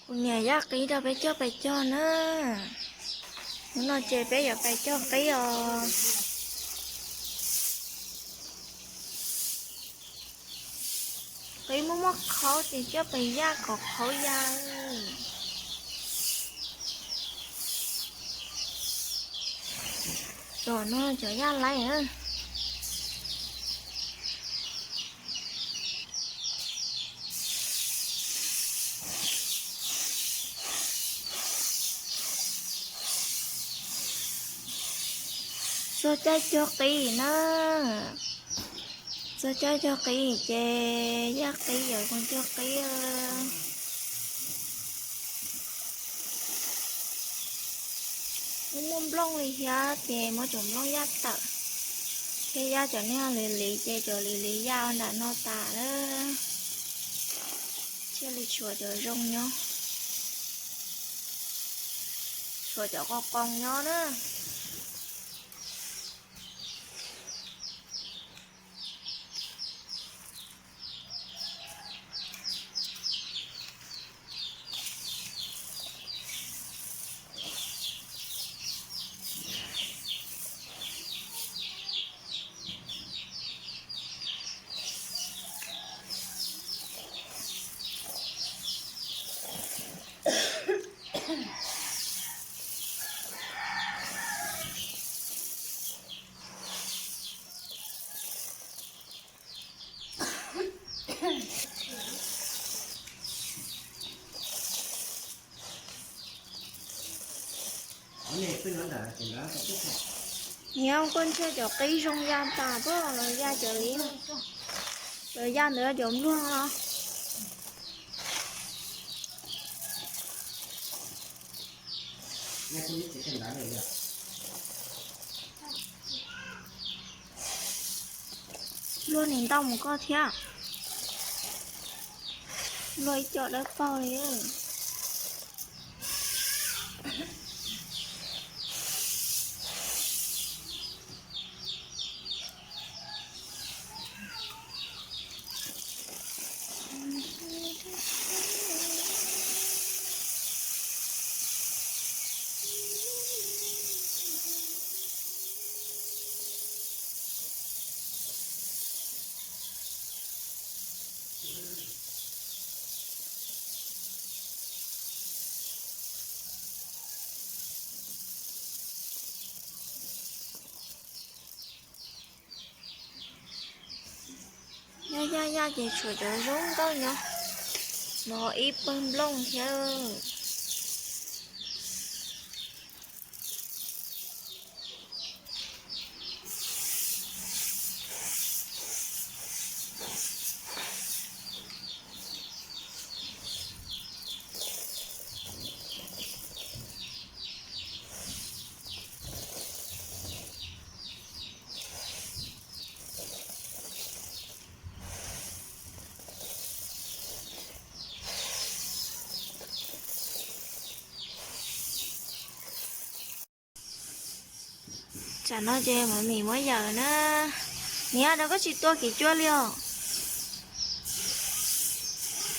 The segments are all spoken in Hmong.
Kuv niam yaj qib rau peb coj pais cog na. Hnub no ces peb yuav pais cog qib os. Qib muaj muaj qhaub ces coj pais yaj kom qhaub ya. Tom no cov yaj laib na. Txog caij cog qib na. Txog caij cog qib ces yaj qib yuav mus cog qib. Muaj muaj nplooj li thiab ces muab cov nplooj yaj tawm, thiab yaj cov niag lis lis ces cov lis lis yaj ua nram no tas lawm. Thiaj li tshuav cov zoo nyob, tshuav cov qos qoos nyob na. Niam, koj ntshe cov qib zoo ya tas pob los ya cov li, los ya ntawd cov npluag no. Luag nim ntau mus koj thiab. Luag ib co dawb paug li. Yaj yaj yaj ces tshuav cov zoo nkauj nyob, no ib pawg nplooj thiab. Tsam no ces mam mim muab yawm na. Niam, rau koj tsis tua kiv cua li os?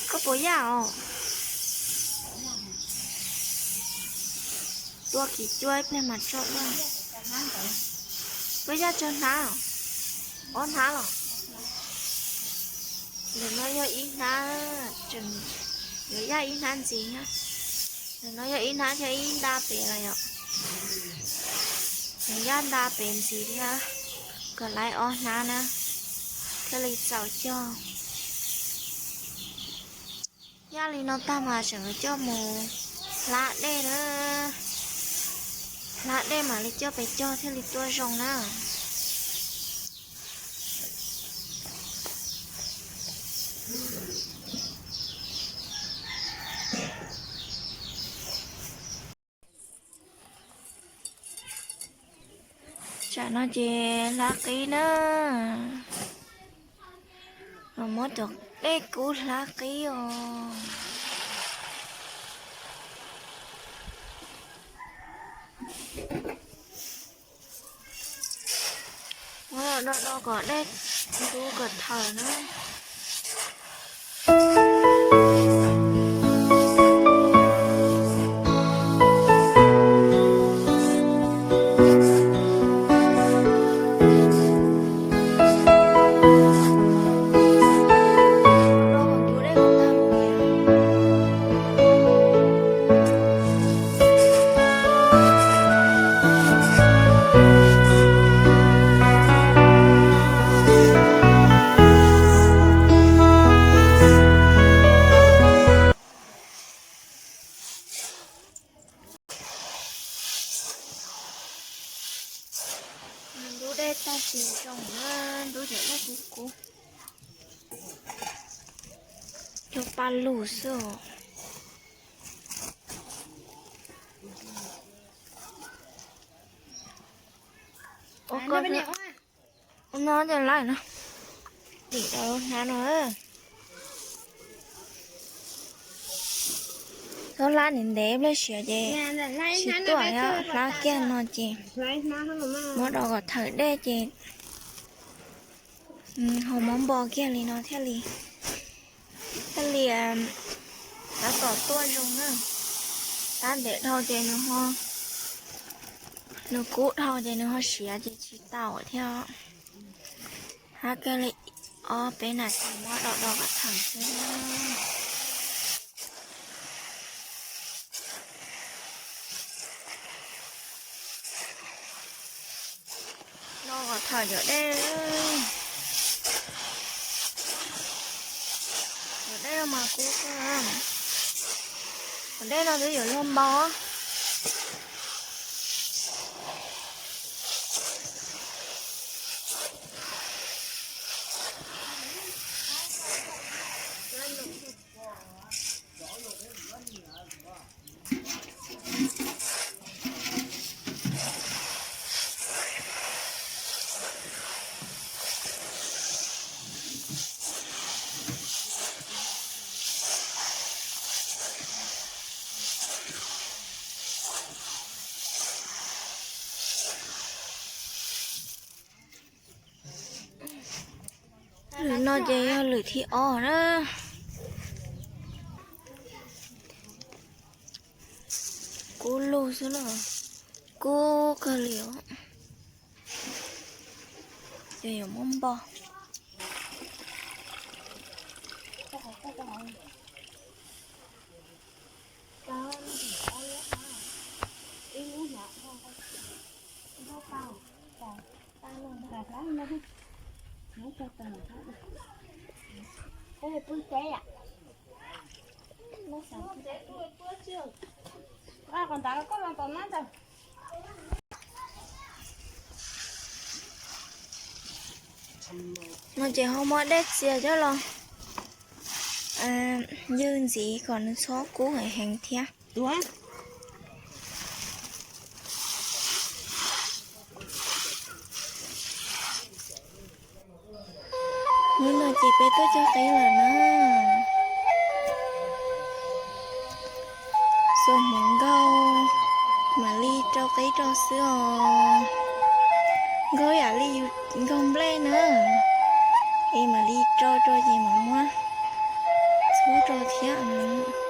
Koj puas yaj os? Tua kiv cua ib pliag mas tso ua. Koj yaj tsawg hnab? Ob hnab los? Ntawm no yog ib hnab, tseem yuav yaj ib hnab ntxiv thiab. Ntawm no yog ib hnab thiab ib nta pem los yom. Nws yaj nta pem ntxiv thiab, kom laib ob hnab na, thiaj li txaus cog. Yaj li no tag mas tseem coj mus hlab dej na. Hlab dej mam li coj pes cog thiaj li tuaj zoo na. Tsam no ces hlab qib na. Muab cov dej kub hlab qib os. Muab do do kom dej ntub kom thawm na. Zoo na, ntub cov dej kub kub. Cov pa lug xwb os. Ua no ces laib no, tim rau hnab no. Txhob hlab ntev ntev, nplej siav ces tsis tuaj, hlab kiag no ces muab do kom thawm dej ces ho muab npo kiag li no thiaj li, thiaj li tab tom tuaj zoo na. Tab ntev dhau ces nws ho, nws kub dhau ces nws ho siav ces tsis tau thiab. Hab kiag li ob peb nas this muab do do kom thawm xwb. Do kom thawm cov dej. Cov dej no mas kub kawg. Cov dej no twb yuav luag npau. Lwm no ces yog lwm thib ob na. Kub lug xwb na, kub kawg li os. Ces yuav muab npo. No ces ho muab dej txias coj los ywg ntxiv kom nws txhob kub heev heev thiab. Hnub no ces peb tuaj cog qeb lawm na. Xuas hmoov nkaug, mam li rau qeb rau xwb os. Nkaug yam li yus nkaug nplej na, es mam li rau rau ces mam muab txhub rau thiab os.